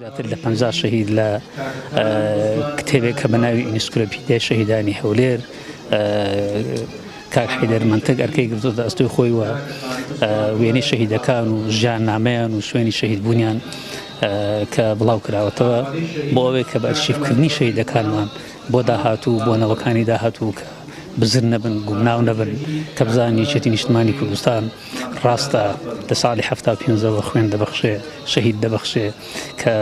زیاتر لە 50 شەهید لە کتێبێک کە بە ناوی ئینسکلۆپیدیای شەهیدانی هەولێر کاک حەیدەر مەنتک ئەرکەی گرتووەتە ئەستۆی خۆی و وێنەی شەهیدەکان و ژیاننامەیان و شوێنی شەهیدبوونیان کە بڵاو کراوەتەوە بۆ ئەوەی کە بە ئەرشیفکردنی شەهیدەکانمان بۆ داهاتوو بۆ نەوەکانی داهاتوو کە بزر نەبن گومناو نەبن کە بزانن یەکێتی نیشتمانی کوردستان ڕاستە لە ساڵی 75ەوە خوێن دەبەخشێ شەهید دەبەخشێ کە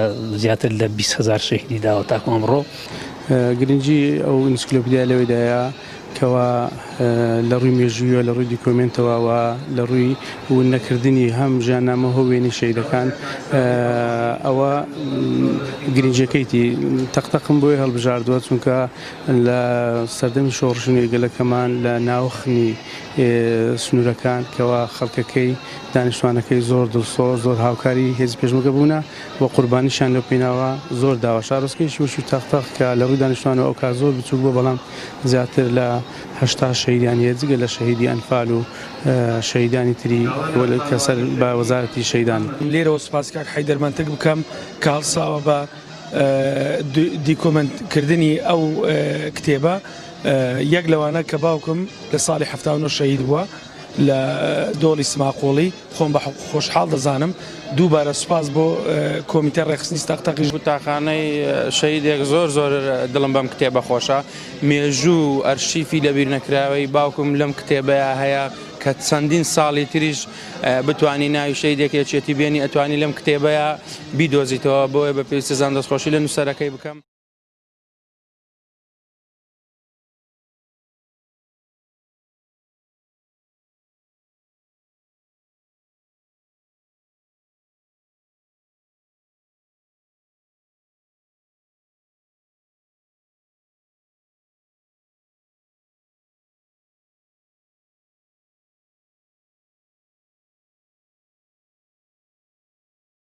زیاتر لە 20 هەزار شەهیدی داوە تاکو ئەمڕۆ. گرنگی ئەو ئینسکلۆپیدیا لەوەدایە کەوا لە ڕووی مێژوویەوە، لە ڕووی دیکۆمێنتەوە و لە ڕووی ون نەکردنی هەم ژیاننامە و وێنەی شەهیدەکان ئەوە گرنگیەکەیتی. تەقتەقم بۆیە هەڵبژاردووە چونکە لە سەردەمی شۆڕشی نوێی گەلەکەمان لە ناوخنی سنوورەکان کەوا خەڵکەکەی دانیشتوانەکەی زۆر دڵسۆز زۆر هاوکاری هێزی پێشمەرگە بوونە و قوربانیشیان لەو پێناوە زۆر داوە. شارۆچکەی شوش و تەقتەق کە لە ڕووی دانیشتوانەوە ئەوکات زۆر بچووک بووە بەڵام زیاتر لە 80 شەهیدیان هەیە جگە لە شەهیدی ئەنفال و شەهیدانی تری کە سەر بە وەزارەتی شەهیدان. لێرەوە سوپاسی کاک حەیدەر مەنتک بکەم کە هەڵساوە بە دیکۆمێنت کردنی ئەو کتێبە یەک لەوانە کە باوکم لە ساڵی 79 شەهید بووە لە دۆڵی سماقوڵی خۆم بە خۆشحاڵ دەزانم دووبارە سوپاس بۆ کۆمیتە ڕێکخستنی تەقتەقیش. قوتاخانەی شەهیدێک زۆر زۆر دڵم بەم کتێبە خۆشە مێژوو و ئەرشیفی لەبیرنەکراوەی باوکم لەم کتێبەیا هەیە کە چەندین ساڵی تریش بتانی ناوی شەهیدێک یەکێتی بێنی ئەتوانی لەم کتێبەیا بیدۆزیتەوە بۆیە بە پێویستە زان دەستخۆشی لە نووسەرەکەی بکەم.